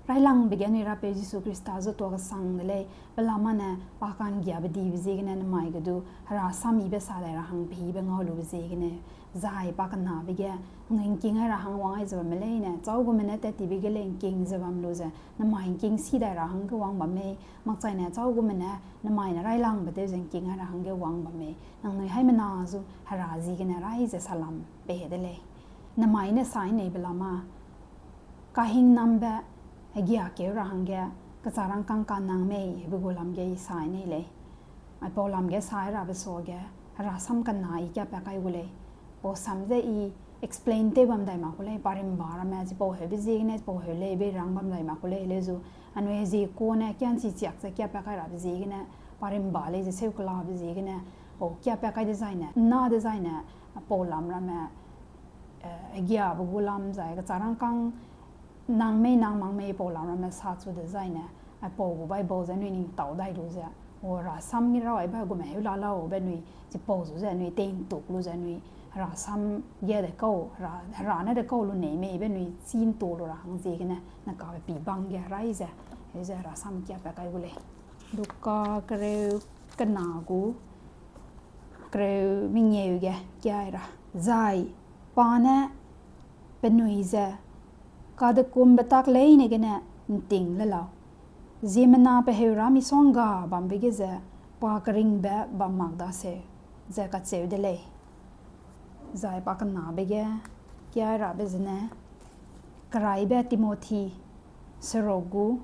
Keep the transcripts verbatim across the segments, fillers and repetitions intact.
Railangbe ge anui Rapeu Jisu Khrista zu tuâ kesang de lei, pelama ne pa ka'nggiabe dibe ziegene nemai ge du Hera sam yibe sa dai ra hang pehîbe ngau lube ziegene, zai pa kenabe ge, nui ’ngking ai ra hang wang ai ze bamme leine, châu gume ne tat tibe ge lei ’ngking ze bam lu ze, nemai ’ngking si dai ra hangge wang bam mei, makchaine châu gume ne nemai ne railangbe tew ze ’ngking ai ra hangge wang bam mei, nangnui haimena zu Hera ziegene rai ze salam pei de lei. Nemai ne sai neibe lama, kahingnambe hegiakeu ra hangge, kechârangkâng kanang mei hebe gu lam ge I sai nei lei. Aipau lam ge sai rabe suage, Hera sam kena I kiapat kai gu lei. Pau sam ze I explain tew bam dai mak ku lei, parimba ramme, chipau heube ziegene, chipau heu lei, bei rang bam dai mak ku lei, leu zu, anui hezie kune kianchi chiak ze kiapat kai rabe ziegene, parimba lei ze seu kelabe ziegene, pau kiapat kai dezaine, ’nna dezaine, pau lam ramme, eh, hegiabe gu lam zai, kechârangkâng nang mei nang mak mei pau lam ramme sa chu dezaine, aipau gu Bible ze anui ning tau dai lu ze, o Hera sam ngi rau aibe gume heu la lau be nui, chipau zu ze anui tei ’ntuk lu ze anui, Hera sam ge de kau, Hera, Hera ne de kau lu nei mei be nui chî ’ntu lu ra hang ziegene, nekabe pî bang ge rai ze, heu ze Hera sam kiapat kai gu lei. Luka kereu kena gu, kereu mengeu ge kiai ra. Zai pa ne penui ze, kadekumbe tak leine gene ’nting le lau. Ziemmena pe heu ra misongga bambe ge ze pa keringbe bam mak daseu, ze kacheu de lei. Zai pa kenabe ge kiai rabe zene, Keraibe Timothy, seruk gu,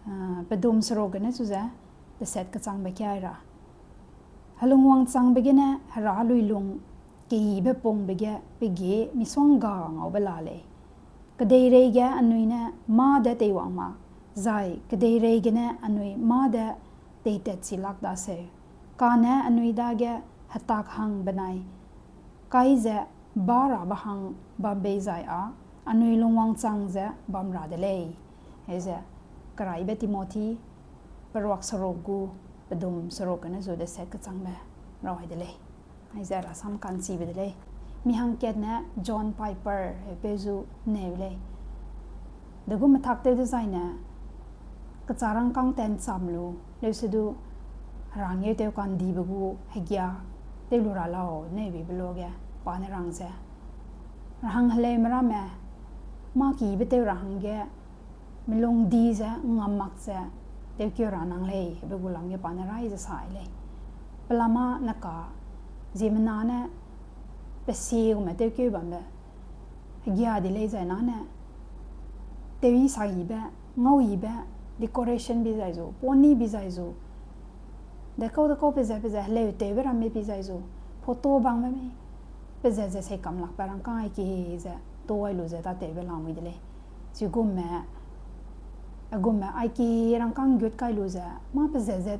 ah, pedum seruk gene chu ze, deset kechangbe kiai ra. Helungwangchangbe gene Hera luilung keyibe pungbe ge pege misongga ngaube la lei. Kedeireige anui ne mâ de teiwang mak, zai kedeireige ne anui mâ de teitat chi lak daseu. Kane anui dage hetak hang benai kai ze bâ rabe hang bam bei zai â, anui lungwangchang ze bam ra de lei. Heze, Keraibe Timothy, peruak seruk gu, pedum seruk gene zu deset kechangbe rau ai de lei. Aize Hera sam ka'nchibe de lei. Mi hangkatne John Piper, eh, peu zu neu lei. Degu methak tew dezaine, kechârangkâng tat ’ncham lu, leusedu, Hera ngeu tew ka'ndibe gu hegia tew lu ra lau neu bibe luage, pa ne rang ze, Rahang heleume ramme, mâ kibe tew ra hangge, milung di ze ngam mak ze tewkeu ra nang lei, hebe gu lam ge pa ne rai ze sai lei. Pelama neka, ziemmena ne, pe sie gume tewkeu bambe, hegia di lei zai nane, tewi sa yibe, ngau yibe, decoration bi zai zu, pony bi zai zu, dekau dekau peze peze heleu tewbe ramme bi zai zu, photo bangbe mei, peze ze sei kam lakbe rangkâng aiki ze, to ai lu ze tatewbe lamui de lei. Chigumme, agumme aiki rangkâng gut kai lu ze, mâ peze ze,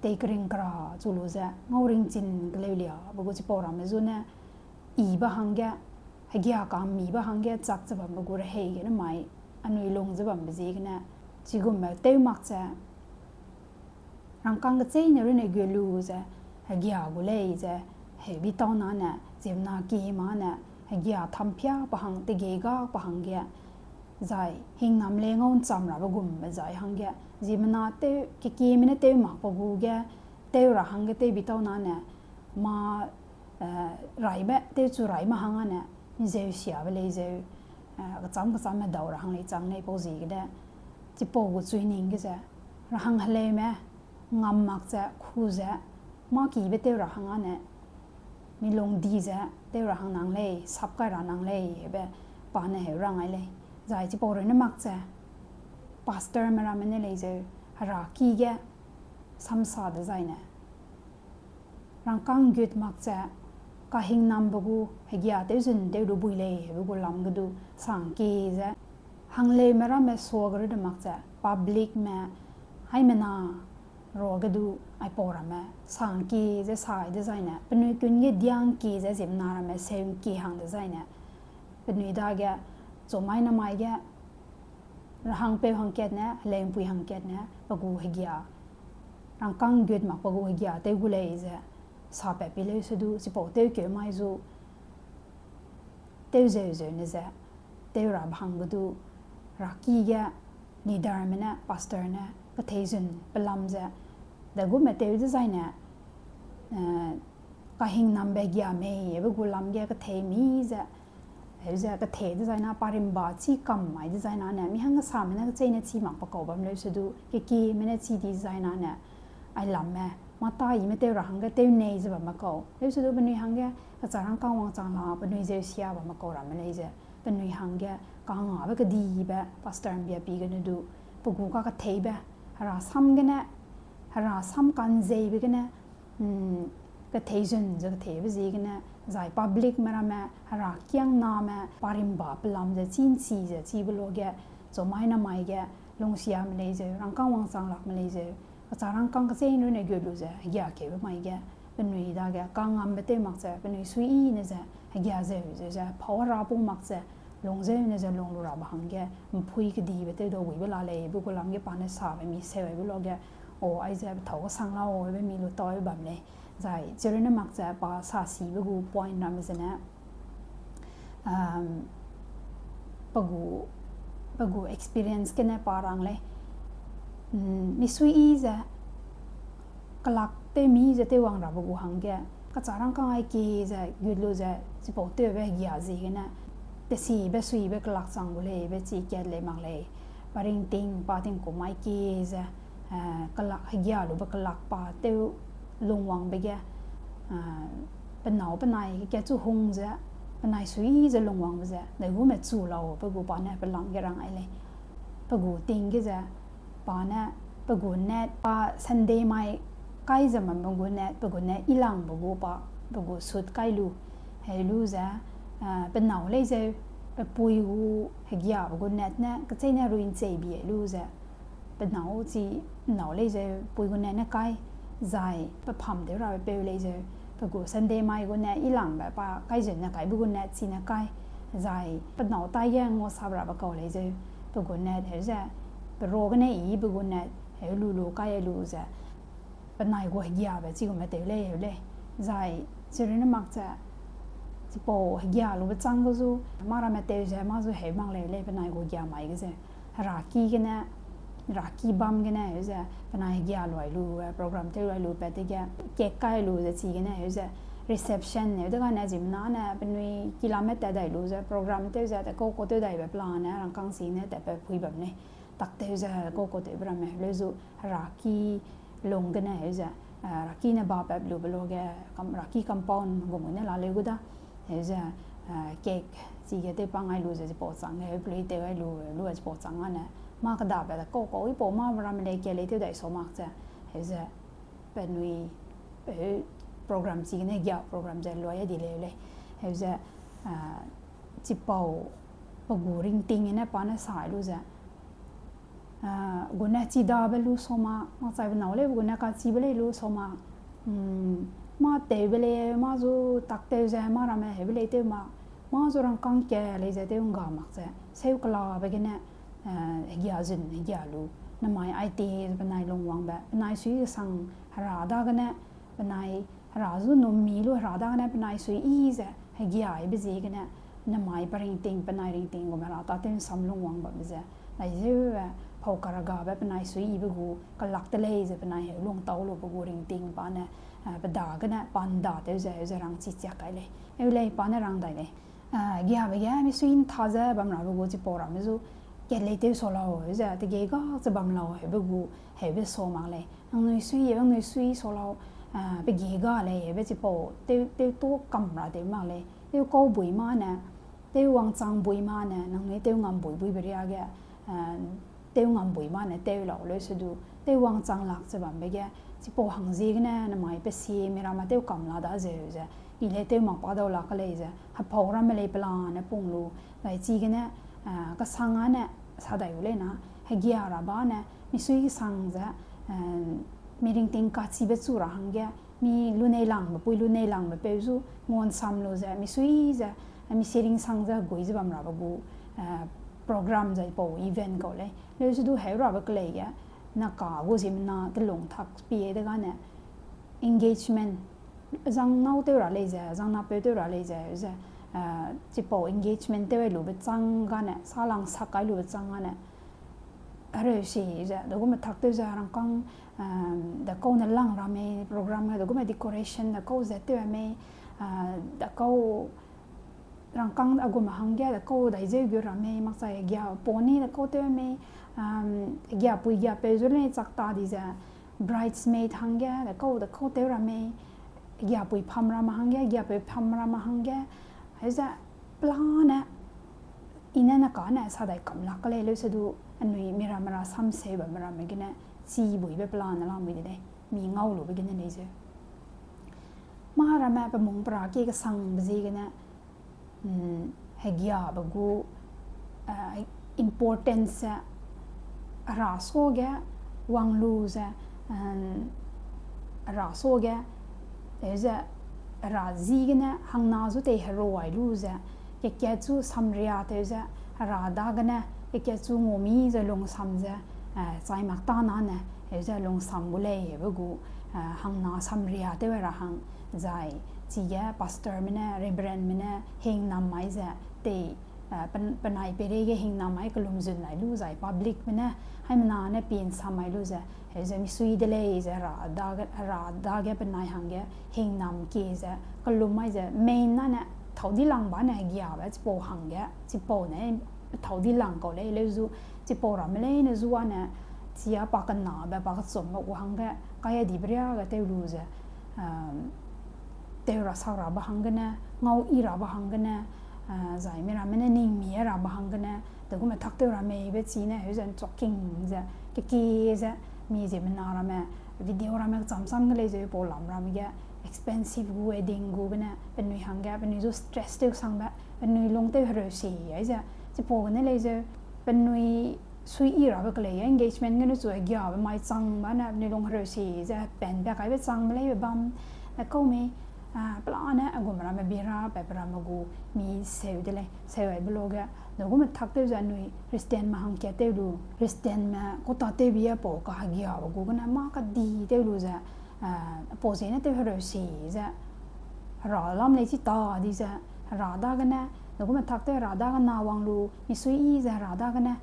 tei kering kera chu lu ze, ngau ringchin keleu lia, be gu chipau ramme zu ne, yibe hangge, hegia ka'mmibe hangge chak ze bambe gu rehei gene mai, anui lung ze bambe ziegene, chigumme tew mak ze, rangkâng kecheîne runne gu lu ze, hegia gu lei ze, heubi tau nane, ziemmena ki mane, hegia thampia pe hang, tegei ga pe hangge, zai hingnam le ngau ’ncham rabe gumbe zai hangge, ziemmena tew, kekieme ne tew makbe gu ge, tew ra hangge tewbi tau nane, mâ, eh, raime, tewchu raime hang ane, mizeu siabe lei zeu, eh, kechâm kechâmme dau ra hang lei chang lei pau ziegene, chipau gu chui ning ge ze, rahang heleume, ngam mak ze, khu ze, mâ kibe tew ra hang ane, milung di ze, tew ra hang nang lei, sap kai ra nang lei, hebe, pa ne heu rang ai lei. Zai chipau runne mak ze, pastorme ramme ne lei zeu, Hera ki ge, samsa dezaine, rangkâng gut mak ze, kahingnambe gu hegia tewzun tew lu bui lei, hebe gu lam ge du, sangkie ze, hangleume ramme suage runne mak ze, publicme, haimena, ruage du, aipau ramme, sangkie ze sai dezaine, penui kun ge diangkie ze ziemmena ramme seu'ngkie hang dezaine, penui dage, chumai namai ge, rahangpeu hangkatne, heleu'mpui hangkatne, pe gu hegia, rangkâng gut mak pe gu hegia tew gu lei ze, sapat pi leusedu, chipau tewkeu mai zu, tew zeu zeu ne ze, tew rabe hangge du, Raki ge leaderme ne, pastor ne, kethei zun pelam ze, de gume tew dezaine, eh, kahingnambe gia mei, ebe gu lam ge kethei mi ze, heu ze kethei dezaina parimba chî kam mai dezaina ne, mi hanggesame ne kecheîne chî mak pe kau bam leu se du, kekieme ne chî di dezaina ne, ai lamme, mâ ta i me tew ra hangge tew nei ze bamme kau. Leu se du penui hangge, kacha rangkâng wangchang la, penui zeu sia bamme kau ramme lei ze, penui hangge, kangabe kedibe, pastor mbia pi gene du, pe gu kaketheibe, hera sam gene, hera sam kanzeibe gene, mm, kethei zun ze ketheibe ziegene, zai publicme ramme, hera kiangname, parimba pelam ze chî nchi ze chîbe lo ge, chomai namai ge, lungsiame lei zeu, rangkâng wangchang lakme lei zeu, kacha rangkâng kecheîne ne gut lu ze, hegia keube mai ge, penui dage kangngambe tew mak ze, penui suiyi ne ze, hegia zeu zeu ze, pau hera pung mak ze, lung zeu ne ze lung lu rabe hangge, mpui kedibe tew dau buibe la lei, be gu lam ge pa ne sabe mi seu aibe lo ge, o, aize pethâu kesang lau, ebe mi lu tau bam lei. Zai, chirune mak ze pa sasibe gu point ramme zene, um, pe gu, pe gu experience gene pa rang lei. Mm, misuiyi ze, kelak tew mi ze tew wang rabe gu hangge, kacha rangkâng ai kie ze, gut lu ze, chipau tewbe hegia ziegene, tesibe suibe kelak chang gu lei, be chi kat lei mak lei. Pa ringting, pa tingkum ai kie ze, eh, kelak, hegia lube kelak pa tew lungwangbe ge, eh, pe nâu penai kekat chu hung ze, penai suiyi ze lungwangbe ze, de gume chu lau, pe gu pa ne pelam ge rang ai lei. Pe gu ting ge ze, pa ne, pe gu nat, pa Sunday mai kai ze bambe gu nat, pe gu ne ilangbe gu pa, pe gu suit kai lu, heu lu ze, eh, pe nâu lei zeu, pe pui gu hegiabe gu nat ne, kecheîne rui nchei bi lu ze, pe nâu chi, nâu lei zeu, pui gu nat ne kai, zai, pe pham tew rabe peu lei zeu, pe gu Sunday mai gu ne ilangbe pa kai zeu ne kaibe gu nat chi ne kai, zai, pe nâu tai ge ngau sap rabe kau lei zeu, pe gu nat heu ze, pe ro gene i pe gu nat heu lu lu kai lu ze, penai gu hegiabe chigume tew lei heu lei. Zai, chirune mak ze, chipau hegia lube châng ge zu, mâ ramme tew ze, mâ zu heu mak lei lei, penai gu hegia mai ge ze. Heraki gene, heraki bam gene, heu ze, penai hegia luai lu, eh, program tew luai lu, pat dege, cake kai lu ze chigene, heu ze, reception, heu degane ziemmena ne, penui kilamme tat dai lu ze, program tew ze, te kau kau tew daibe plan ne, rangkâng sine, tatpat pui bam lei. Tak tew ze, kau kau tewbe ramme, leu zu, heraki lung gene, heu ze, eh, heraki ne ba pat lube lo ge, kam-, heraki compound gum gene la leu gu da, heu ze, eh, cake, chige tew pang ai lu ze, chipau chang ge, heu play tew ai lu, lu chipau chang ane, mâ kedabe de kau kau ipau mâ ramme lei ke lei tew dai sau mak ze, heu ze, penui, eh, program chigene hegia program ze luai di leu lei, heu ze, eh, chipau, pe gu ringting gene pa ne sai lu ze, ah, gu ne chidabe lu sau mak, makchaibe nâu lei, gu ne kachibe lei lu sau mak, mm, mâ tewbe lei, mâ zu tak tew ze, mâ ramme heube lei tew mak, mâ zu rangkâng ke lei ze tew ngga mak ze, seu kelabe gene, eh, hegia zun, hegia lu, namai aite, penai lungwangbe, penai suiyi sang, hera dagene, penai, hera zu num mi lu hera dagene penai suiyi ze, hegiaibe ziegene, namai pe ringting, penai ringting gum hera tâtew nsam lungwang bambe ze, nai zeu, eh, pau karagabe penai suiyibe gu kelak de lei ze penai heu lung tau lube gu ringting pa ne, eh, pe dagene, pa nda tew ze, heu ze rangchi chiak kai lei. Eu lei, pa ne rang dai lei. Eh, giabe ge, misuiyi ntha ze bam rabe gu chipau ramme zu, kat lei tew sau lau, heu ze, tege ga ze bam lau, heube gu, heube sau mak lei. Nangnui sui, nangnui sui sau lau, ah, pe ge ga lei, heube chipau, tew, tew tu kam ra tew mak lei. Tew kau bui ma ne, tew wangchang bui ma ne, nangnui tew ngam bui buibe riage, ah, tew ngam bui ma ne, tew lau leu se du, tew wangchang lak ze bambe ge, chipau hangziegene, namai pe si, mi ramme tew kam la da zeu ze, i lei tew mak pa dau lak lei ze, hepau ramme lei pelane pung lu, zai chigene, ah, kasang ane, sa dai u lei na, hegia ra ba ne, misui kesang ze, eh, mi ringting kachibe chu ra hangge, mi luneilangbe, pui luneilangbe peu zu, nguansam lu ze, misui ze, eh, mi si ringsang ze, gui ze bam rabe gu, eh, program ze pau event kau lei. Leu se du heu rabe kelei ge, na ka gu ziemmena telung tak pie degane, engagement, zang nâu tew ra lei ze, zang napeu tew ra lei ze, ze, chipau engagement tew ai lube châng gane, salang sak kai lube châng gane, hereu si ze, de gu me tak tew ze rangkâng, de kau ne lang ra mei, program ge de gu me decoration de kau ze tew mei, de kau rangkâng a gu me hangge de kau dai zeu gu ra mei, makchai gia pony de kau tew mei, giapui giapeu zu lei chak ta di ze, bridesmaid hangge de kau de kau tew ra mei, giapui pham ramme hangge, giapeu pham ramme hangge, heze pelane, i ne ne kane sa dai kam lak lei leu se du, anui miramme ra samseu bamme ramme gene, chi buibe pelane lamui de lei, mi ngau lube gene lei zeu. Mâ ramme pe mung pera kie kesangbe ziegene, hegiabe gu importance ze, hera suage wang lu ze, hera suage, ze, hera ziegene hangna zu tei herua ai lu ze, kekat chu samria tew ze, hera dagene, kekat chu ngumi ze lungsam ze, chai mak ta nane, ze lungsam gu lei, be gu, hangna samria tew ra hang, zai, chige pastorme ne, reverendme ne, hingnam mai ze, tei, penai peireige hingnam mai kelum zun nai lu zai publicme ne, haimena ne pinsam mai lu ze, ze misui de lei ze, hera dage penai hangge, hingnam kie ze, kelum mai ze, mei nane, thau di lang ba ne giabe, chipau hangge, chipau ne, thau di lang kau lei leu zu, chipau ramme leine zu ane, chia pa kenabe, pa kechumbe gu hangge, kai a dibe riage tew lu ze, tew ra sak rabe hanggene, ngau i rabe hanggene, zai miramme ne ning mi rabe hanggene, de gu me tak tew ra meibe chine, heze nchuaking ze, kekie ze, mi ziemmena ramme, video ramme kecham cham ge lei ze pau lam ramme ge, expensive gu wedding gu gene, penui hangge, penui zu stress tew sangbe, penui lung tew hereu si, aize, chipau gene lei ze, penui sui i rabe kelei, engagement gene chu giabe mai chang ba ne, penui lung hereu si ze, pen pe kaibe changbe leibe bam, ne kau mei, pelane, a gu me ramme bira, pe pe ramme gu, mi seu de lei, seu aibe luge, de gu me tak tew ze anui, Christianme hangkat tew lu, Christianme, kau ta tewbe a pau kahegiabe gu gene, mâ kadi tew lu ze, pau ziene tew hereu si ze, hera lam lei chi ta di ze, hera dagene, de gu me tak tew hera dagene wang lu, misui i ze hera dagene,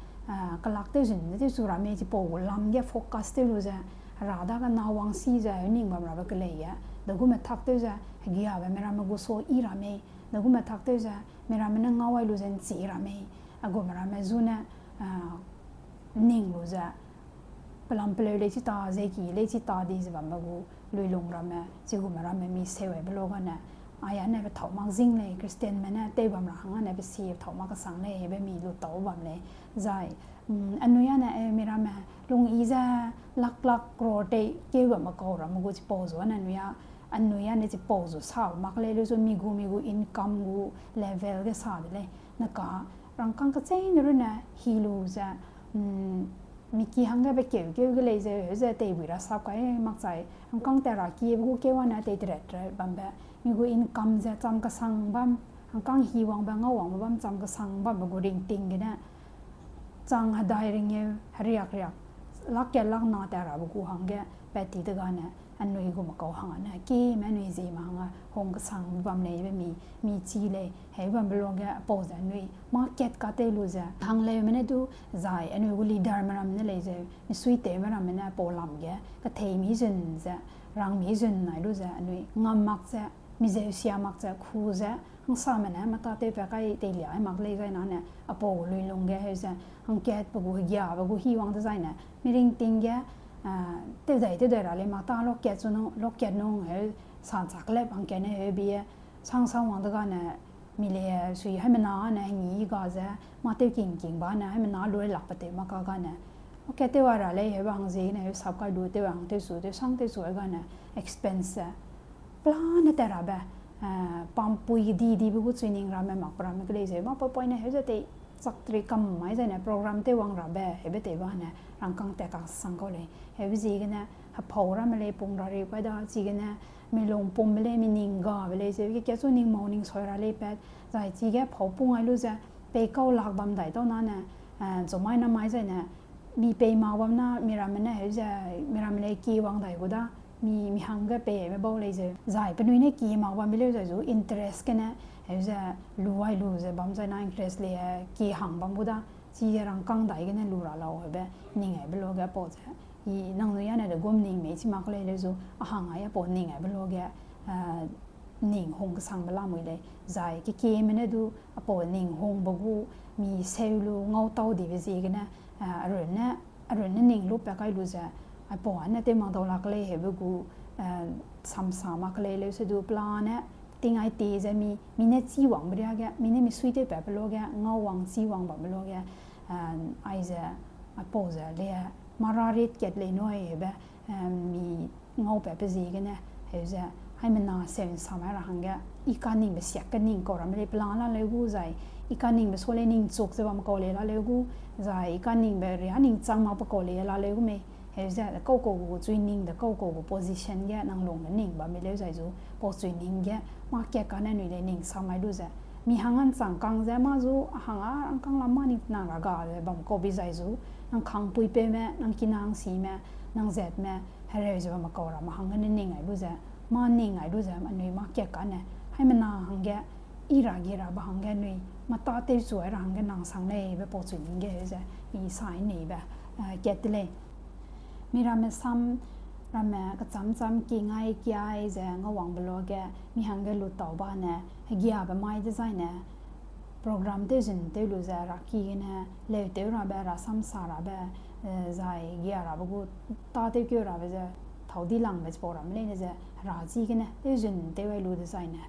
kelak tew zun ze tew chu ra mei chipau gu lam ge focus tew lu ze, hera dagene wang si ze, ning bam rabe kelei e, de gu me tak tew ze, hegiabe miramme gu sa i ra mei, de gu me tak tew ze, miramme ne ngau ai lu ze nchi ra mei, a gu miramme zu ne, ning lu ze, pelam peleu lei chi ta, zeki lei chi ta di ze bambe gu, luilung ramme, chigume ramme mi seu aibe luge ne, aia ne pe thau mak zing lei, Christianme ne tew bam ra hang ane pe si thau mak kesang lei, be mi lu tau bam lei, zai, anui ane, e, miramme, lung i ze, lak lak crore tei keu bambe kau ramme gu chipau zu ane anui a, anui ane chipau zu sa mak lei, lu zu mi gu, mi gu income gu level ge sa de lei, ne ka, rangkâng kecheîne runne hi lu ze, mi ki hangge pe keu keu ge lei ze, ze teibui ra sap kai makchai, rangkâng tat ra kiebe gu keu ane tei teret teret bambe, mi gu income ze cham kesang bam, rangkâng hi wangbe ngau wangbe bam cham kesang bambe gu ringting gene, chang hedai ringeu, heriak riak, lak kat lak na tat rabe gu hangge, pat ti de gane, anui gu me kau hang ane, kime anui ziemme hang a, hung kesang bam lei be mi, mi chi lei, heu bambe luge, pau ze anui, mâ kat ka tew lu ze, hangleume ne du, zai, anui gu leaderme ramme ne lei ze, misuitewme ramme ne pau lam ge, kethei mi zun ze, rang mi zun nai lu ze, anui ngam mak ze, mi zeu sia mak ze, ku ze, hangsame ne, mata tewpat kai teilia ai mak lei zai nane, apau gu luilung ge, heu ze, hangkatbe gu, hegiabe gu hi wang dezaine, mi ringting ge, tew dai tew dai ra lei mak ta, lak kat chu nung, lak kat nung, heu, sa chak lep hangkat ne, heu bie, sang sang wang de gane, mi lei sui haimena ne, hengî ga ze, mâ tew king king ba ne, haimena lu lak pe tew mak ka gane, lak kat tew a ra lei, heu ba hang ziegene, heu sap kai lu tew hang tew su, tew sang tew su ai gane, expense ze, pelane tat rabe, pampui di dibe gu chuining ramme mak pe ramme kelei ze, mâ poipoine heu ze tei, chak teri kam mai zaine program tew wang rabe, heube tei bane, rangkâng tat kasang kau lei, heube ziegene, hepau ramme lei pung ra ri kai da, chigene, mi lung pumbe lei, mi ning gabe lei, ze, ke, ke chu ning mau ning soi ra lei pat, zai chige pau pung ai lu ze, pei kau lak bam dai tau nane, chumai namai zaine, mi pei mak bam na, mi ramme ne, heu ze, mi ramme lei ki wang dai gu da, mi, mi hangge peibe bau lei zeu. Zai penui ne kie mak bambe leu zai zu interest gene, heu ze lu ai lu ze bam zai na interest lei, kie hang bam gu da, chi ze rangkâng dai gene lu ra lau heube, ning aibe luage apau ze. I nangnui ane de gum ning mei chi mak lei leu zu, a hang ai apau ning aibe luage, eh, ning hung kesangbe lamui lei. Zai kekieme ne du apau ning hungbe gu mi seu lu ngau tau dibe ziegene, eh, arunne, arunne ning lu pa kai lu ze, aipau ane tew mak dau lak lei heube gu, eh, samsa mak lei leu se du pelane, ting ai te ze mi, mi ne chî wangbe riage, mi ne mi sui tew pa pe luage, ngau wang chî wang bambe luage, eh, aize, aipau ze le, mara rit kat lei nui heube, eh, mi ngau pa pe ziegene, heu ze, haimena seu nsa mai ra hangge, i kaningbe siak kening kau ramme lei pelang la leu gu zai, i kaningbe sa lei ning chuk ze bam kau lei la leu gu, zai i kaningbe ria ning chang mak pe kau lei la leu gu mei, heu ze, kau kau gu chui ning de kau kau gu position ge nang lung ge ning bam mi leu zai zu, pau chui ning ge, mâ kat kane nui lei ning sa mai lu ze, mi hang a nchang kang ze mâ zu, a hang a rangkâng la mâ ning nang ra ga ze bam kau bi zai zu, nang kangpuipeume, nang kinang sime, nang zatme, hereu ze bamme kau ramme hanggene ning ai lu ze, mâ ning ai lu ze, anui mâ kat kane, haimena hangge, i ra gi rabe hangge nui, mâ tâ tewchu ai ra hangge nang sang lei be pau chui ning ge heu ze, i sai neibe, eh, kat de lei. Mi ramme sam, ramme kecham cham ki ngai kiai ze ngau wangbe luage, mi hangge lu tau bane, hegiabe mai dezaine, program tewzun tew lu ze, ra ki gene, leu tew rabe, ra samsa rabe, eh, zai gia rabe gu, tâ tewkeu rabe ze, thau dilangbe chipau ramme leine ze, ra chi gene, tewzun tew ai lu dezaine,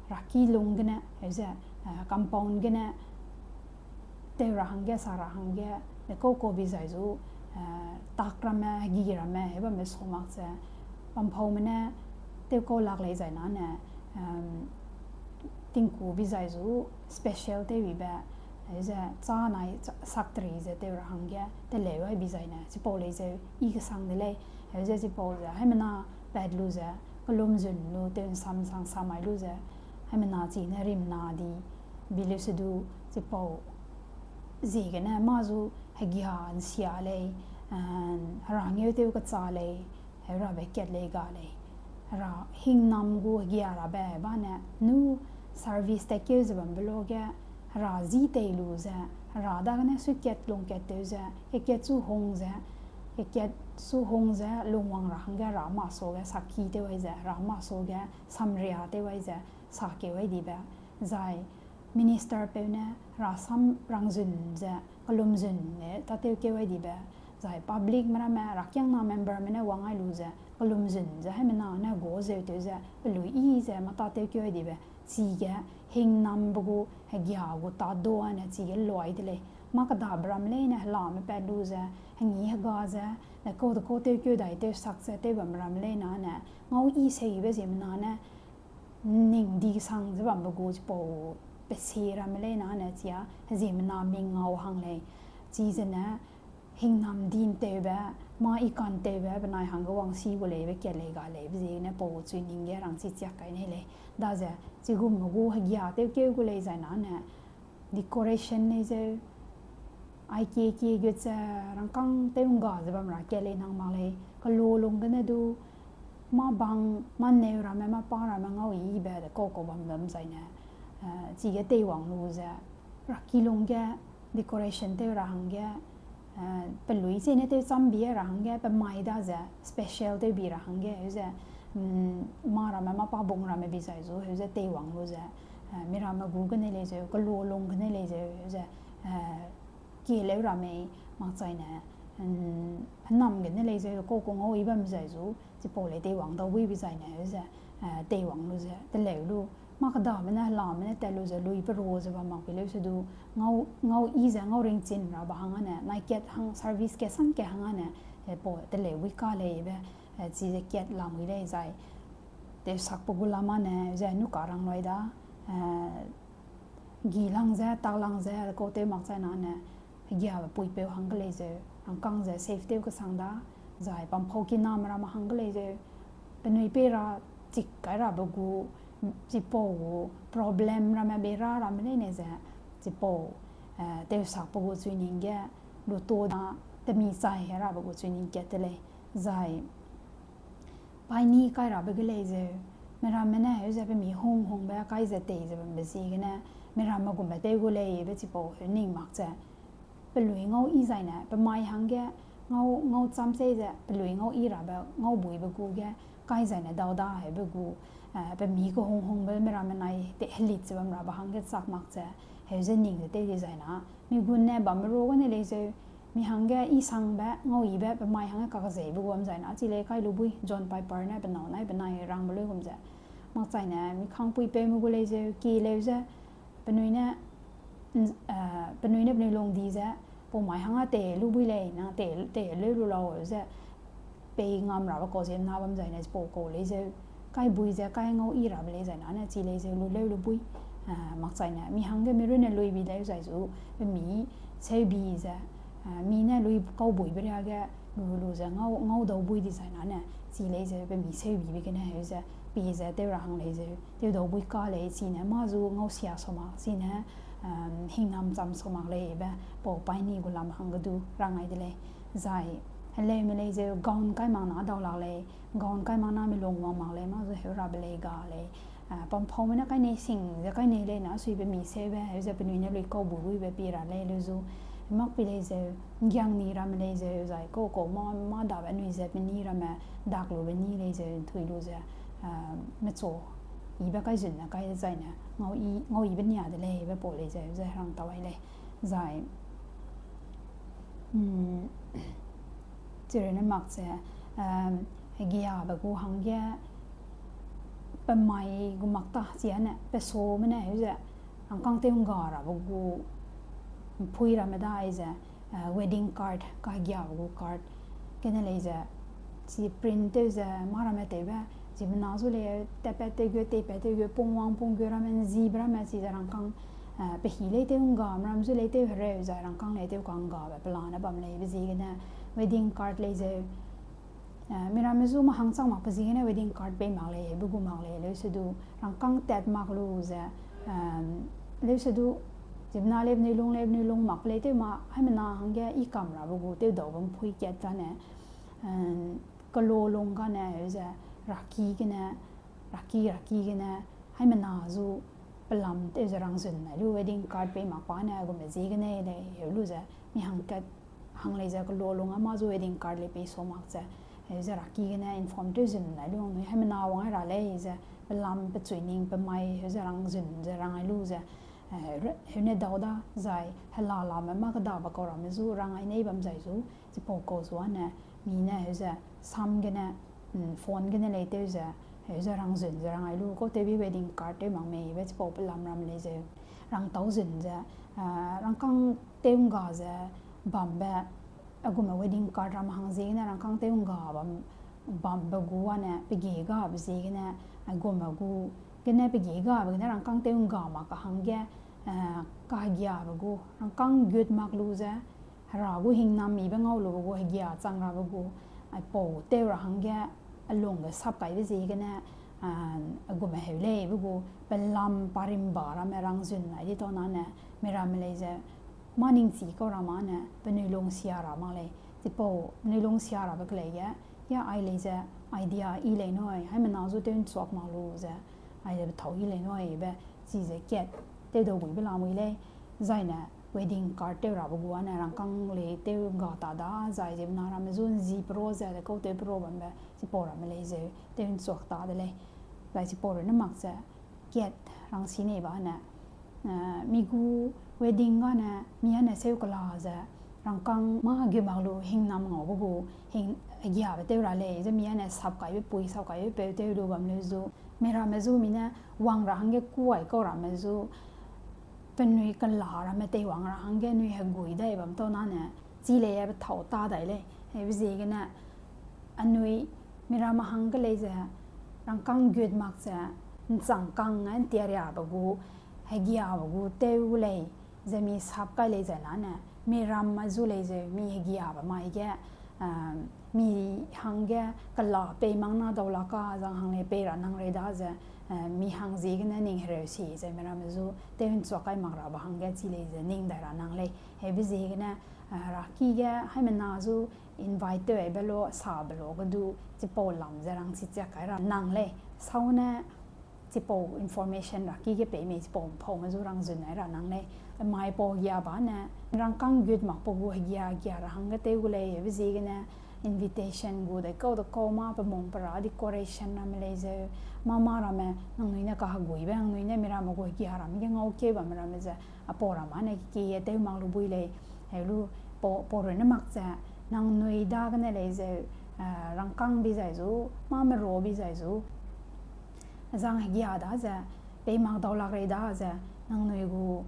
ra ki lung gene, heu ze, eh, compound gene, tew ra hangge, sa ra hangge, ne kau kau bi zai zu, eh, tak ramme, hegi ramme, heu bamme sa mak ze, bamphaume ne, tew kau lak lei zai nane, em, tingku bi zai zu, special tew bibe, heu ze, châ nai, châ, sakteri ze tew ra hangge, teleu ai bi zaine, chipau lei zeu, i kesang de lei, heu ze chipau ze, haimena pat lu ze, kelum zun lu, tew nsam sang sa mai lu ze, haimena chine rimna di, bi leu se du, chipau, ziegene mâ zu hegia nsia lei, eh, hera ngeu tew kecha lei, heu rabe kat lei ga lei. Hera hingnam gu hegia rabe bane, nu service tatkeu ze bambe luage, hera ji tei lu ze, hera dagene suikat lungkat tew ze, kekat chu hung ze, kekat chu hung ze, lungwang ra hangge hera mâ suage sakhi tew ai ze, hera mâ suage samria tew ai ze, sakeu ai dibe, zai ministerpeu ne rasam rangzun ze, kelumzun ne tâtewkeu ai dibe, zai publicme ramme, rakiangna memberme ne wang ai lu ze, kelumzun ze, haimena ne gua zeu tew ze, pelui yi ze, mâ tâtewkeu ai dibe, chige, hingnambe gu, hegia gu tâ dua ne chige luai de lei. Mâ kedabe ramme leine helame pat lu ze, hengi hega ze, ne kau de kau tewkeu dai tewsak ze, tew bam ramme leine ne, ngau yi seibe ziemmena ne, ning di sang ze bambe gu chipau pese ramme leine ne chia, heziemmena mingau hang lei. Chizene, hingnam di ntewbe, mâ i kantewbe, benai hangge wangsi gu leibe kat lei ga leibe ziegene pau chui ning ge rangchi chiak kai nei lei. Daze, chigumme gu hegia tewkeu gu lei zai nane, decoration nei zeu, ai kie kie gut ze rangkâng tew ngga ze bam ra kat lei nang mak lei, kelu lung gene du, mâ bang, mâ neu ramme, mâ pa ramme ngau yibe de kau kau bam bam zaine, eh, chige teiwang lu ze, raki lung ge, decoration tew ra hangge, eh, pelui chene tew cham bi ra hangge, pe mai daze, special tew bi ra hangge, heu ze, mm, mâ ramme, mâ pa bung ramme bi zai zu, heu ze teiwang lu ze, eh, mi ramme gu gene lei zeu, kelu lung gene lei zeu, heu ze, eh, kie leu ramme, makchaine, mm, henam gene lei zeu, kau kau ngau yi bam zai zu, chipau lei teiwang dau buibe zaine, heu ze, eh, teiwang lu ze, teleu lu, mâ kedabe ne, helame ne tat lu ze, lui peru ze bam mak bi leu se du, ngau, ngau yi ze, ngau ringchin rabe hang ane, nai kat hang service kat sang kat hang ane, eh, pau teleu bui ka leibe, eh, chize kat lamui lei zai, tewsakpe gu lamane, ze nu ka rang lui da, eh, gi lang ze, tak lang ze, kau tew makchai nane, hegiabe puipeu hangge lei zeu, rangkâng ze safe tew kesang da, zai pamphau kiname ramme hangge lei zeu, penui pei ra chik kai rabe gu, chipau gu, problem ramme bei ra ramme leine ze, chipau, eh, tewsakpe gu chui ning ge, lu to da, temi chai he rabe gu chui ning kat te lei, zai, Paîni kai rabe ge lei zeu, miramme ne heu ze pe mi hung hungbe kai ze tei ze bambe ziegene, miramme gumbe tew gu leibe chipau heu ning mak ze, pelui ngau yi zaine, pe mai hangge ngau, ngau cham chei ze, pelui ngau yi rabe ngau buibe gu ge, kai zaine dau da heube gu, eh, pe mi kehung hungbe miramme nai te helit ze bam rabe hangge chak mak ze, heu ze ning ze tew di zaina, mi gun ne bamme ro gane lei zeu, mi hangge i sangbe, ngau yibe, pe mai hangge kakzeibe gu bam zaina, chi lei kai lu bui, John Piper ne pe nâu nai benai rangbe lui gum ze. Makchaine, mi kangpuipeume gu lei zeu, ki leu ze, penui ne, eh, penui ne penui lung di ze, pau mai hangge tei lu bui lei, na tei, tei leu lu lau ze, pei ngam rabe kau ziemna bam zaine, chipau kau lei zeu, kai bui ze, kai ngau yi rabe lei zaina ne, chi lei zeu lu leu lu bui, eh, makchaine, mi hangge mi runne lui bi leu zai zu, pe mi seubi ze, eh, mi ne lui kau buibe riage, lu lu ze ngau, ngau dau bui di zaina ne, chi lei zeu, pe mi seubibe gene heu ze, pie ze tew ra hang lei zeu, tew dau bui ka lei, chine mâ zu ngau sia sau mak, chine, em, hingnam cham sau mak leibe, pau paîni gu lam hangge du rang ai de lei. Zai, heleume lei zeu, gown kai mak na dau lak lei, gown kai mak na mi lung wang mak lei, mâ zu heu rabe lei ga lei. Ah, pamphaume ne kai nei sing ze kai nei lei na, suibe mi seube, heu ze penui ne lui kau bu buibe pie ra lei leu zu. Mak pi lei zeu, nggiang ni ramme lei zeu, zai kau kau mâ, mâ dabe anui ze peni ramme, dak lube ni lei zeu, nthui lu ze, ah, mechu, yibe kai zunne kai zaine, ngau yi, ngau yibe nia de leibe pau lei zeu, ze rang tau ai lei. Zai, mm, chirune mak ze, em, hegiabe gu hangge, pe mai gu mak ta, chiane, pe saume ne heu ze, rangkâng tew ngga rabe gu, mpui ramme dai ze, eh, wedding card, kahegiabe gu card, gene lei ze, chi print tew ze, mâ ramme tewbe, ziemmena zu lei, tatpat tew gu, teipat tew gu, pungwang punggu ramme, nzibe ramme, chize rangkâng, eh, pe hî lei tew ngga, meram zu lei tew hereu, zai rangkâng lei tew kanggabe pelane bam leibe ziegene, wedding card lei zeu, eh, miramme zu mâ hang chang makbe ziegene wedding card pei mak lei, be gu mak lei, leusedu, rangkâng tat mak lu ze, em, leusedu, ziemmena lei penui lung lei penui lung mak lei tew mâ, haimena hangge i kam rabe gu tewdaube mpui kat zane, em, kelo lung gane heu ze, raki gene, raki, raki gene, haimena zu pelam tew ze rangzun nai lu wedding card pei mak pa ne, gume ziegene lei heu lu ze, mi hangkat hang lei ze kelo lung a mâ zu wedding card lei pei sau mak ze, heu ze raki gene inform tew zun nai lu nui haimena wang ai ra lei ze, pelam pechui ning pe mai heu ze rangzun ze rang ai lu ze, eh, re-, heune dau da zai, hela lame mâ kedabe kau ramme zu rang ai nei bam zai zu, chipau kau zu ane, mi ne heu ze, sam gene, mm, phone gene lei tew ze, heu ze rangzun ze rang ai lu, kau tewbi wedding card tew mak meibe chipau pelam ram lei zeu, rangtau zun ze, ah, rangkâng tew ngga ze, bambe, a gume wedding card ram hang ziegene rangkâng tew ngga bam, bambe gu ane, pe gie gabe ziegene, a gume gu, gene pe gie gabe gene rangkâng tew ngga mak ka hangge, eh, kahegiabe gu, rangkâng gut mak lu ze, hera gu hingnam mibe ngau lube gu hegia chang rabe gu, aipau tew ra hangge, a lungbe sap kaibe ziegene, ah, a gume heu leibe gu, pelam parimba ramme rangzun nai di tau nane, miramme lei ze, mâ ningchi kau ra mâ ne, penui lungsia ra mak lei, chipau, penui lungsia rabe kelei ge, ya ai lei ze, idea i lei nui, haimena zu tew nchuak mak lu ze, ai ze pethau i lei nui, be, chize kat, tewdau buibe lamui lei, zaine, wedding card tew rabe gu ane rangkâng lei tew ngga ta da, zai ziemmena ramme zu nzi pero ze, de kau tew pero bambe, chipau ramme lei zeu, tew nchuak ta de lei, zai chipau rune mak ze, kat rangsi nei ba ne, eh, mi gu wedding gane, mi ane seu kela ze, rangkâng mâ gu mak lu hingnam ngaube gu, hing, hegiabe tew ra lei, ze mi ane sap kaibe pui, sap kaibe peu tew lu bam leu zu, miramme zu mi ne wang ra hangge kuai kau ramme zu, penui kela ramme teiwang ra hangge nui hegui dai bam tau nane, chi lei e pethau ta dai lei, heube ziegene, anui, miramme hangge lei ze, rangkâng gut mak ze, nchang kang e ntiariabe gu, hegiabe gu tew gu lei, ze mi sap kai lei zai nane, miramme zu lei zeu, mi hegiabe mai ge, ah, mi hangge kela pei mak na dau la ka zang hang lei pei ra nang rei da ze, Eh, mi hang ziegene ning hereu si ze miramme zu tew ’nchuak kai mak rabe hangge chi lei ze ning dai ra nang lei. Hebe ziegene, eh, raki ge haimena zu invite tew aibe lo, sabe lo ge du, chipau lam ze rangchi chiak kai ra nang lei. Sau ne chipau information raki ge pei mei chipau ’mpaume zu rangzun ai ra nang lei. Mai pau gia ba ne, rangkâng gut mak pe gu hegia gia ra hangge tew gu lei, hebe ziegene, invitation gu de kau de kau mâ pe mung pe ra decoration ramme lei zeu, mâ mâ ramme nangnui ne kaheguibe, nangnui ne miramme gu hegia ramme ge ngaukeu bamme ramme ze, apau ramme ne kekie tew mak lu bui lei, heu lu, pau, pau runne mak ze, nangnui dagene lei zeu, eh, rangkâng bi zai zu, mâ mero bi zai zu, zang hegia da ze, pei mak dau lak rei da ze, nangnui gu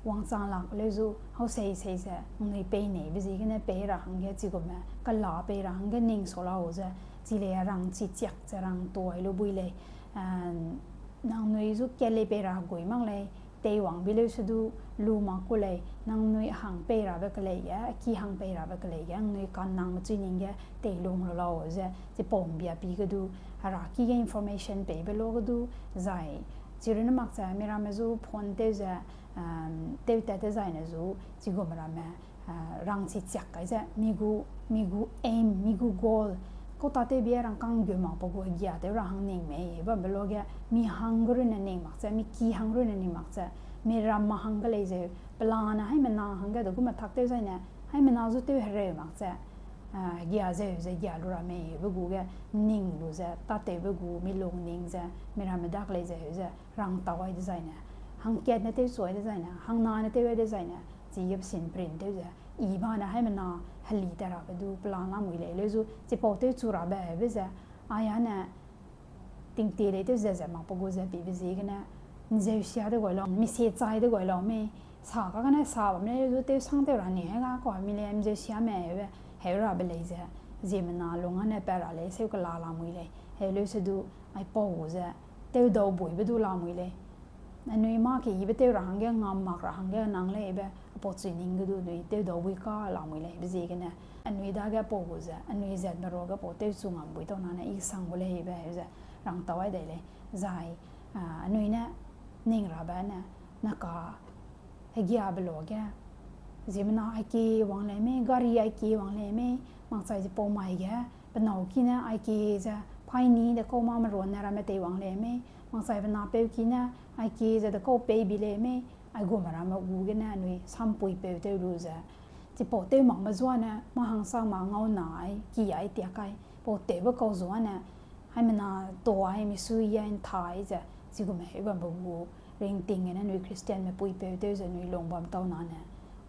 wangchang lak leu zu, hau sei sei ze, nangnui pei neibe ziegene pei ra hangge chigume, kela pei ra hangge ning sa lau ze, chi lei rangchi chiak ze rang tuai lu bui lei, eh, nangnui zu kat lei pei ra gui mak lei, teiwang bi leu se du lu mak ku lei, nangnui hang pei rabe kelei ge, ki hang pei rabe kelei ge, nangnui kannangme chui ning ge, teilung lu lau ze, chipau ’mbia pi ge du, heraki ge information peibe lo ge du, zai, chirunne mak ze, miramme zu phone tew ze, um, tew tat te zaine zu, chigume ramme, eh, rangchi chiak kai ze, mi gu, mi gu aim, mi gu goal, kau tâtewbe rangkâng gu mak pe gu hegia tew ra hang ning mei, bambe lo ge, mi hang ge runne ning mak ze, mi ki hang runne ning mak ze, miram ma hangge lei zeu, pelane haimena hangge de gu me tak tew zaine, haimena zu tew hereu mak ze, eh, hegia zeu ze gia lu ra mei, be gu ge, ning lu ze, tâtewbe gu, mi lung ning ze, miramme dak lei zeu ze, rang tau ai dezaine, hangkat ne tew chu ai dezaine, hangna ne tew ai dezaine, chige pesin print tew ze, i ba ne haimena heli ta rabe du plan lamui lei, leu zu chipau tew chu rabe be ze, aia ne tingtie lei tew ze ze mak pe gu ze pibe ziegene, ’nzeusia de gai lau, mi sie chai de gai lau mei, sa kagene sa bam lei leu zu tew sang tew ra ni, hega kau mi lei ’nzeusia me, heu rabe lei ze, ziemmena lung â ne pat ra lei, seu kela lamui lei, heu leu se du, aipau gu ze, tewdau buibe du lamui lei. Anui mâ keyibe tew ra hangge ngam mak ra hangge nang lei be, apau chui ning ge du anui tewdau bui ka lamui lei, be ziegene, anui dage pau gu ze, anui zatme ruage pau tew chu ngam bui tau nane i sang gu lei be, ze rang tau ai dei lei, zai, a, anui ne ning rabe ne, naka hegiabe luage, ziemmena aike wang lei mei, gari aike wang lei mei, makchai ze pau mai ge, pe nâu ki ne aike ze, paîni de kau mâ meruanne ramme teiwang lei mei, makchai pe napeu ki ne, aike ze de kau pei bi lei mei, aigume ramme gu gene anui sampuipeu tew lu ze. Chipau tew makme zuane, mâ hangsa mâ ngau na ai, ki ai tiak ai, pau tewbe kau zuane, haimena ta ai, misui ai, ’nthai ze, chigume heu bambe gu, ringting gene anui Christianme puipeu tew ze anui lung bam tau nane,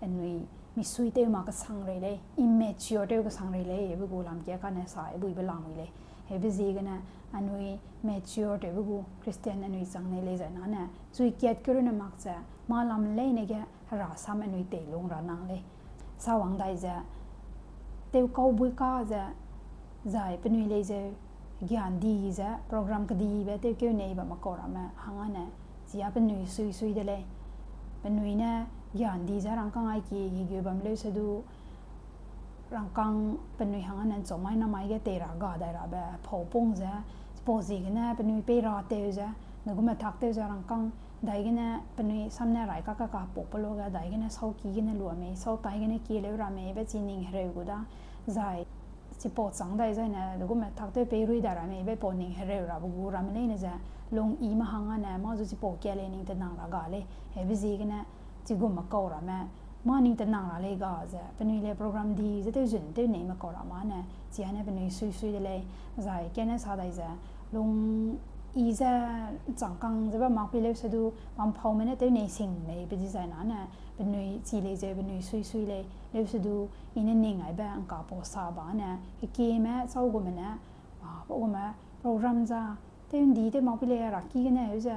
anui misui tew ma kesang rei lei, immature tew kesang rei lei, be gu lam kia kane sa, buibe lamui lei. Hebe ziegene anui mature tewbe gu Christian anui chang nei lei zai nane, chui kat ke runne mak ze, mâ lam leine ge Hera sam anui teilung ra nang lei. Sawang dai ze, tewkau bui ka ze, zai penui lei zeu, gian di ze, program kedibe tewkeu nei bamme kau ramme hangane, chia penui sui sui de lei. Penui ne gian di ze rangkâng aike gi geu bam leu se du, rangkâng penui hangane ’nchau mai na mai ge tei ra ga dai rabe pau pung ze, chipau ziegene penui pei ra tew ze, ne gume tak tew ze rangkâng, daigene penui sam ne rai kaka ka pau pe luage, daigene sauki gene lua mei, sau tai gene kie leu ra mei, be chi ning hereu gu da, zai chipau chang dai zaine, de gume tak tew pei rui dai ra mei, be pau ning hereu rabe gu ramme leine ze, lung i me hangane, mâ zu chipau kia lei ning tenang ra ga lei, hebe ziegene, chigume kau ramme, mâ ning tenang ra lei ga ze, penui lei program di ze tew zun tew neime kau ra mane, chiane penui sui sui de lei, zai kene sa dai ze, lung i ze changkang ze bam mak pi leu se du, pampaume ne tew nei sing lei, pe dizai nane, penui chi lei ze penui sui sui lei, leu se du, i ne ning aibe ’ngka pau sa ba ne, kekieme, sau gume ne, a, pau gume, program za, tew ’ndi tew mak pi lei ra ki gene heu ze,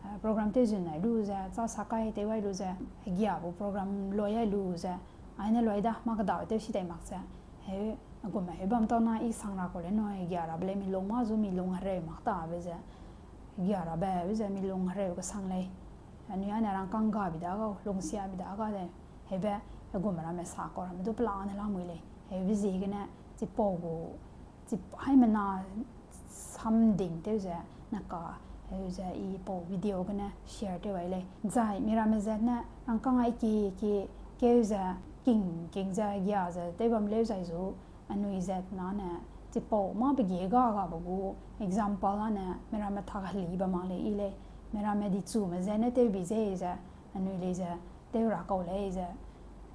a, program tew zun ai lu ze, châ sa kai tew ai lu ze, hegia gu program loi ai lu ze, aine loi da, mâ kedabe tew si dai mak ze, heu, gume heu bam tau na i sang ra kau lei nui, hegia rabe lei mi lung mâ zu mi lung hereu mak tabe ze, hegia rabe be ze mi lung hereu kesang lei. Anui ane rangkâng ga bi da gau, lungsia bi da ga de, hebe, hegume ramme sa kau ramme du pelane lamui lei. Hebe ziegene, chipau gu, chip-, haimena samding tew ze, naka, Heu ze i pau video gene share tew ai lei. Zai miramme zat ne rangkâng ai kie kie keu ze king king ze gia ze tew bam leu zai zu, anui zat na ne, chipau mâ pe gie ga gabe gu example â ne miramme tak heli bam mak lei i lei. Miramme dichume zat ne tew bi ze ze, anui lei ze, tew ra kau lei ze,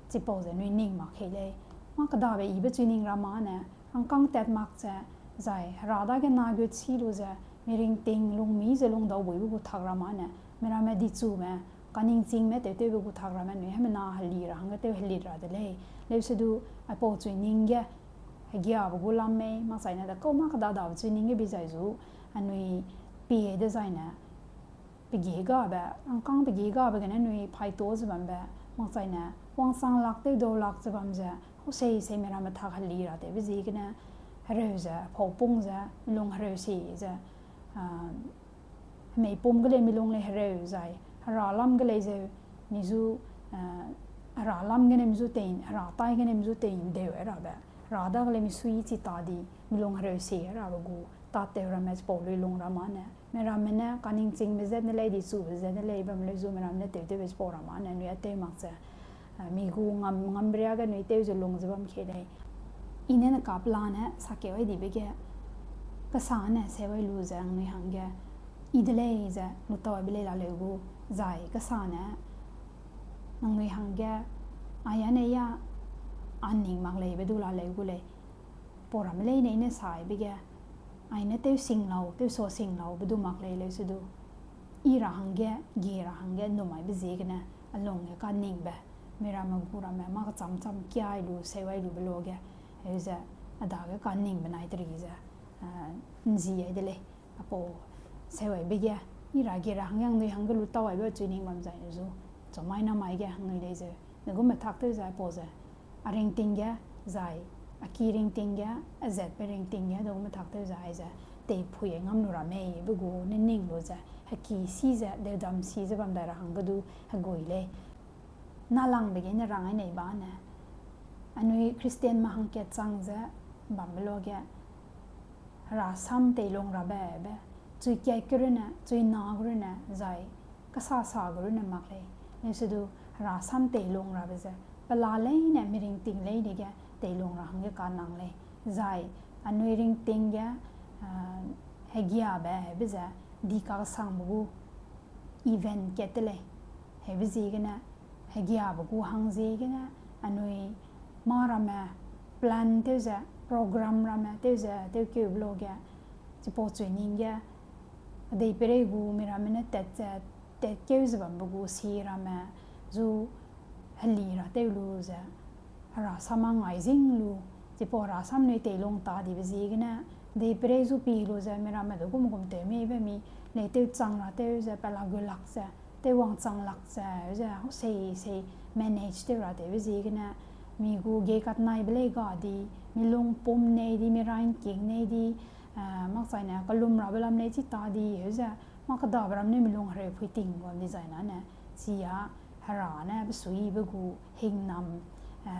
chipau ze anui ning mak kei lei. Mâ kedabe ibe chuining ramme ne, rangkâng tat mak ze, zai Hera dage na gut si lu ze, miringting lungmi ze lungdau buibe gu tak ramme ne, miramme dichume, kaningchingme tewtewbe gu tak ramme anui haimena heli ra hangge tew helit ra de lei. Leusedu, aipau chuining ge, hegiabe gu lam mei, makchaine de kau mâ kedadabe chuining ge bi zai zu, anui pie dezaine, pe gie gabe, rangkâng pe gie gabe gene anui phaito ze bambe, makchaine, wangchang lak tew dau lak ze bam ze, hau sei sei miramme tak heli ra tewbe ziegene, hereu ze, pau pung ze, milung hereu si ze, hemei pum ge lei milung lei hereu zai, hera lam ge lei zeu, mi zu, hera lam gene mi zu tei, hera tai gene mi zu tei ndeu ai rabe, hera dage lei mi sui chi ta di, milung hereu si ai rabe gu, tatew ramme chipau lui lung ramme ne, miramme ne, kaningchingbe zat ne lei, dichube zat ne lei, bam leu zu miramme ne tewtewbe chipau ramme ne, anui atew mak ze, mi gu ngam, ngambe riage anui tew ze lung ze bam kei lei. I ne ne kapela ne sakeu ai dibe ge, kesa ne seu ai lu ze anui hangge, i de lei ze lutau aibe lei laleu gu, zai kesa ne, nangnui hangge, ai â ne ya, a ning mak leibe du laleu gu lei. Pau ramme leine i ne saibe ge, ai ne tew sing lau, tew sa sing lau be du mak lei leusedu. I ra hangge, gie ra hangge, ’nnum aibe ziegene, a lungge kaningbe, miramme gu ramme, mâ kecham cham kiai lu, seu ai lube luage, heu ze, a dage kaningbe nai teri ze, ’nzi ai de lei. Apau seu aibe ge, i ra gie ra hangge anui hangge lutau aibe chuining bam zai zu, chamai namai ge anui lei zeu, ne gume tak tew zai pau ze, a ringting ge, zai, a ki ringting ge, a zatbe ringting ge, de gume tak tew zai ze, teipui ngam lu ra mei be gu ne ning lu ze, heki si ze, deudam si ze bam dai ra hangge du, hegui lei. Nâlangbe ge ne rang ai nei ba ne, anui Christianme hangkat chang ze, bambe luage, herasam teilung rabe be, chui kat ge runne, chui na ge runne, zai, kesa sa ge runne mak lei. Leusedu, herasam teilung rabe ze, pela leine, miringting leine ge, teilung ra hangge kanang lei. Zai, anui ringting ge, hegiabe, hebe ze, di kaksangbe gu, event kat te lei. Hebe ziegene, hegiabe gu hang ziegene, anui mâ ramme, plan tew ze, program ramme tew ze, tewkeube luage, chipau chuining ge, kedeiperei gu miramme ne tat ze, tatkeu ze bambe gu si ramme, zu heli ra tew lu ze, herasam a ngai zing lu, chipau herasam nui teilung ta dibe ziegene, deiperei zu pi lu ze miramme de gum gum tew meibe mi, lei tew chang ra tew ze, pela gu lak ze, tew wangchang lak ze, ze, hau sei sei, manage tew ra tewbe ziegene, mi gu ge katnaibe lei ga di, mi lung pum nei di, mi rain king nei di, makchaine, kelum rabe lam lei chi ta di, heu ze, mâ kedabe ram ne mi lung hereu pui ting bam di zai na ne, chi a, hera ne, besuibe gu, hingnam,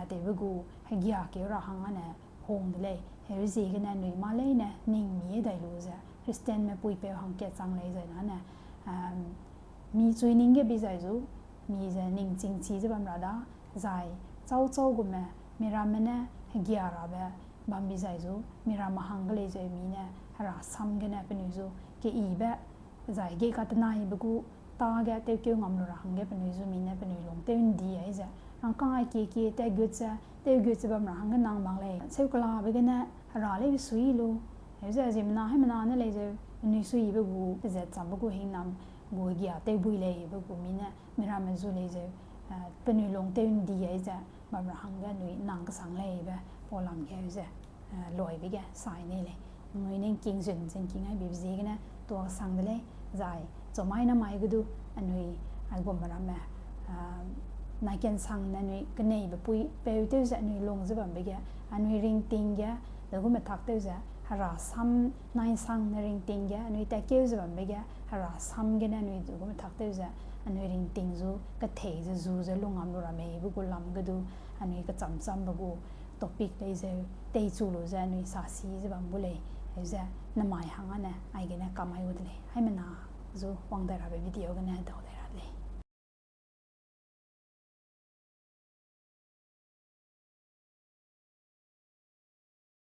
tewbe gu, hegiakeu ra hang a ne, hung de lei, heu ziegene anui mâ leine, ning mi dai lu ze, Christianme puipeu hangkat chang lei zai na ne, mi chuining ge bi zai zu, mi ze ningching chi ze bam ra da, zai, chau chau gume, miramme ne, hegia rabe, bam bi zai zu, miramme hangge lei zeu mi ne, herasam gene penui zu, keyibe, zai ge katenaibe gu, ta ge tewkeu ngam lu ra hangge penui zu mi ne, penui lung tew ’ndi ai ze, rangkâng ai kie kie, tewgut ze, tewgut ze bam ra hangge nang mak lei, seu kelabe gene, hera lei sui lu, heu ze ziemmena haimena ne lei zeu, penui suibe gu, pezat chambe gu hingnam, gu hegia tewbui leibe gu mi ne, miramme zu lei zeu, penui lung tew ’ndi ai ze, bam ra hangge anui nang kesang leibe, pau lam ge heu ze, loibe ge sai nei lei. Nangnui ne ’ngking zun ze ’ngking ai bibe ziegene tuâ kesang de lei, zai, chamai namai ge du, anui, aigum ramme, nai kensang ne anui keneibe puipeu tew ze anui lung ze bambe ge, anui ringting ge, de gume tak tew ze, herasam nai sang ne ringting ge, anui tatkeu ze bambe ge, herasam gene anui de gume tak tew ze, anui ringting zu, kethei ze zu ze lung ngam lu ra meibe gu lam ge du, anui kecham chambe gu, topic lei zeu, teichu lu ze anui sasi ze bam gu lei, heu ze, namai hang a ne, aigene kamai gu de lei, haimena. zu wang dai rabe video gene dau dai